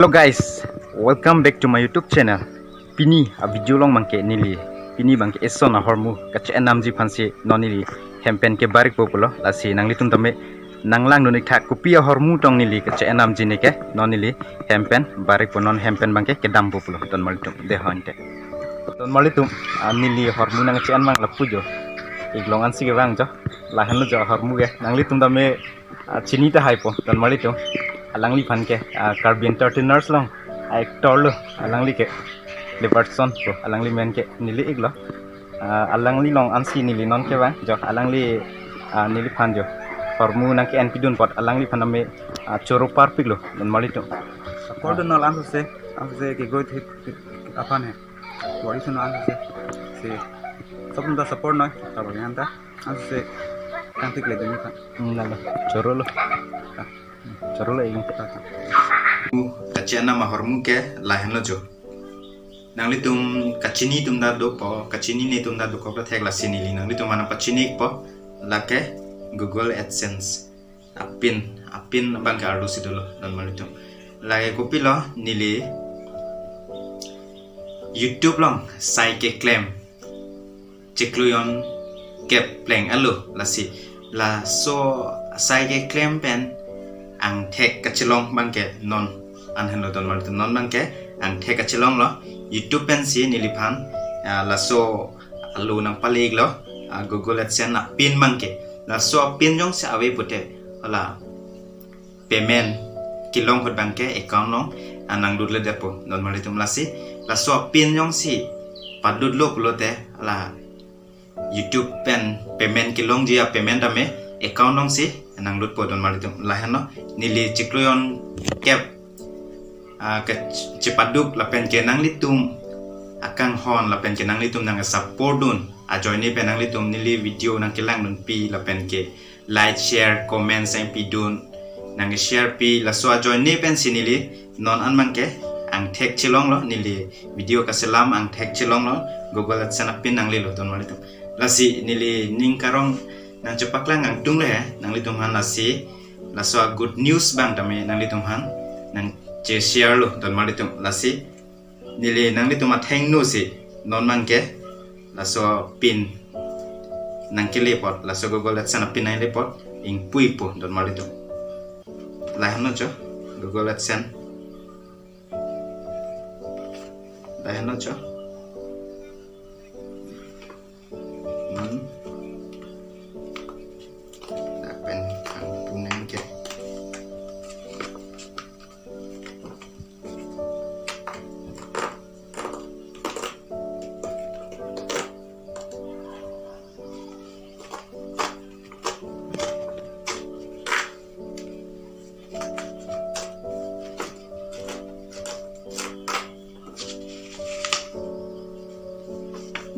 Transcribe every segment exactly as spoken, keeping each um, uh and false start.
Hello guys, welcome back to my YouTube channel. Pini a video along abangke neli, pini abangke eson ahormu kache-en namji aphansi non neli hem pen ke barikpo pulo. Lasi nanglitum tame nanglangdun ik tha kopi ahormu tong neli kache-en namji ne ke, non neli hem pen barikpo, non hem pen abangke kedampo pulo donmarlitum. Dei ho ante donmarlitum, ah, neli ahormu nangche-en abang lapu jo. Iglong ansi kevang jo. Lahenlo jo ahormu ke. Nanglitum tame, ah, chini tahaipo donmarlitum. Alangliphan ke, ah, Karbi Entertainers along, ah, actor lo alangli ke. Libertson po alangli men ke, neli iklo. Ah, alangli along ansi neli non kevang jo, alangli, ah, neliphan jo ahormu nangke-en pidun apot alangliphan tame, ah, choro parpiklo donmarlitum. Support dun non ansose, ansose ke goi thip aphan he. Bor-isun ansose. Si. Sopun ta support noi, ta bor-i anta. Ansose kangtik le dun aphan. Hmm, lalo. Chorolo. Ah. Chorolo, ingin kita. Kache-en nam ahormu ke lahenlo jo. Nanglitum kachini atum ta dopo, kachinine atum ta dokok ta thek, lasi neli nanglitum aphan pachini ikpo, lake Google AdSense a pin, a pin abangke arlosi dolo donmarlitum. Lake kopilo, neli YouTube along sai keklem chiklo jon kep pleng alo, lasi laso sai keklem pen angthek kachelong abangke non an henlo donmarlitum, non abangke angthek kachelonglo. YouTube pensi neliphan, ah, laso alo nangpale iklo, ah, Google AdSense a pin abangke. Laso a pin jongsi ave pute hala payment kelong ahut abangke account along, ah, nanglut le detpo donmarlitum. Lasi laso a pin jongsi padutlo pulote hala YouTube pen payment kelongji a payment tame account alongsi nanglutpo donmarlitum. Lahenlo, neli chiklo jon kep, ah, ke chepaduk lapen ke nanglitum akanghon lapen ke nanglitum nangsupport dun ajoine pen nanglitum neli video nangkelangdunpi lapen ke like, share, comments nangpidun, nangke share pi, laso ajoine pensi neli non an abangke angthek chelonglo, neli video kaselam angthek chelonglo, Google AdSense a pin nanglelo donmarlitum. Lasi neli ning karong nangchepaklang angtung le nanglitum aphan, lasi laso a good news abang tame nanglitum aphan nangche-share lo donmarlitum. Lasi neli nanglitum athengno si non abangke laso pin nangkele apot, laso Google AdSense a pin nangle apot ingpuipo donmarlitum. Lahenlo jo Google AdSense. Lahenlo jo. Hmm. Lapen angpu nangke.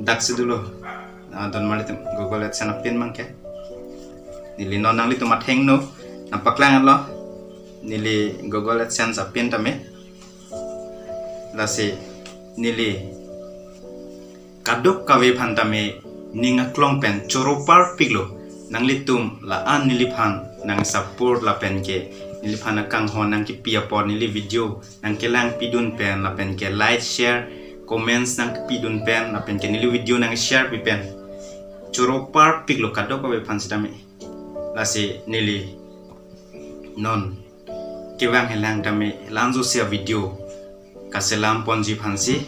Daksi dolo, ah, donmarlitum, Google AdSense a pin abangke. Neli non nanglitum athengno nangpaklanglo neli Google AdSense a pin tame. Lasi neli kadokave aphan tame ning aklong pen choro parpiklo. Nanglitum la-an neliphan nangsupport lapen ke neliphan akanghon nangkepi apot, neli video nangkelangpidun pen lapen ke like, share, comments nangkepidun pen lapen ke neli video nangshare pi pen choro parpiklo kadokave aphan sitame. Lasi neli non kevang helang tame la-anjose a video kaselam ponji aphansi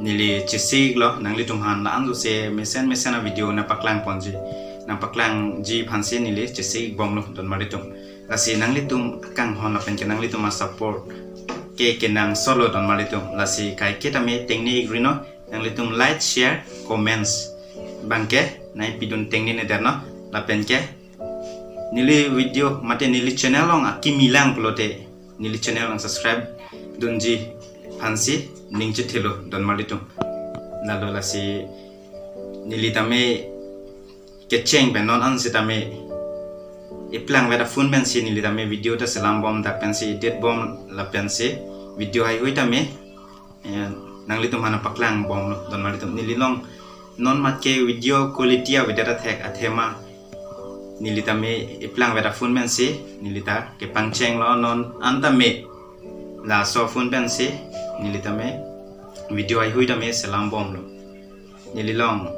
neli chesik lo, nanglitum aphan la-anjose mesen mesen a video nangpaklang ponji, nangpaklangji aphansi neli chesik bomlo donmarlitum. Lasi nanglitum akanghon lapen ke nanglitum asupport ke kenangsot lo donmarlitum. Lasi kaike tame tengne ik rino, nanglitum like, share, comments abangke nangpidun tengne ne derno, lapen ke neli video mate neli channel along akimi lang pulote neli channel along subscribe dunji aphansi ning chethelo donmarlitum. Lalo lasi neli tame kecheng pen non an sitame eplang veda phone pensi neli tame video ta selam bom dak pensi edit bom lapensi video haihui tame, eh, nanglitum aphan paklang bomlo donmarlitum. Neli along non mat ke video quality avedet athek athema neli tame eplang veda phone pensi neli ta kepangchenglo non an tame Laso phone pensi neli tame video haihui tame selam bomlo. Neli long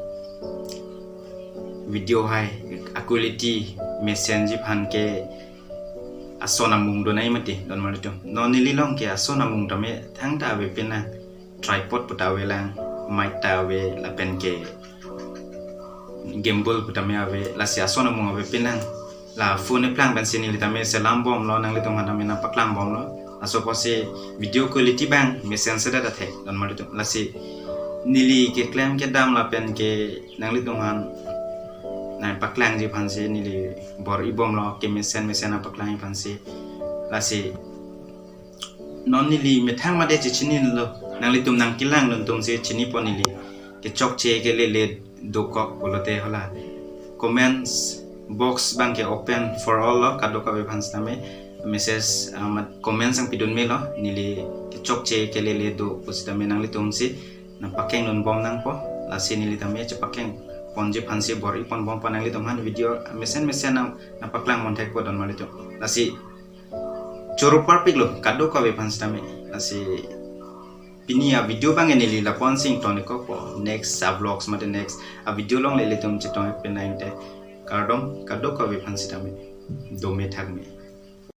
video hai a quality mesenji aphan ke ason amung do nai mati don marlitum. Non neli long ke ason amung tame thangta ave pin nang, tripod puta ave lang, mic ta ave lapen ke gimbal putame ave, lasi ason amung ave pin nang. La phone eplang pensi neli tame selam bomlo, nanglitum aphan tame nangpaklang bomlo. Laso pusi video quality abang mesen sedet athek don marlitum. Lasi neli keklem kedam lapen ke nanglitum aphan nangpaklangji aphansi neli bor-i bomlo, kemesen mesen nangpaklangji aphansi. Lasi non neli methang mate chechinilo, nanglitum nangkelang dun atumsi chinipon neli. Kechokche kelele dokok pulote hala comments box abang ke open for all lo, kadokave aphan sitame message, ah, mat comments nangpidun melo, neli kechokche kelele do pusitame nanglitumsi nangpakeng dun bom nangpo. Lasi neli tame chepakeng ponji aphansi bor-i pon bompo, nanglitum aphan video mesen mesen nang nangpaklang pon thekpo don marlitum. Lasi choro parpiklo kadokave aphan sitame. Lasi pini a video abang neli lapu-an si ingtonikokpo. Next a vlogs mate next a video along ilitum chetong pin nang te. Kardom kadokave aphan sitame. Dome thakme.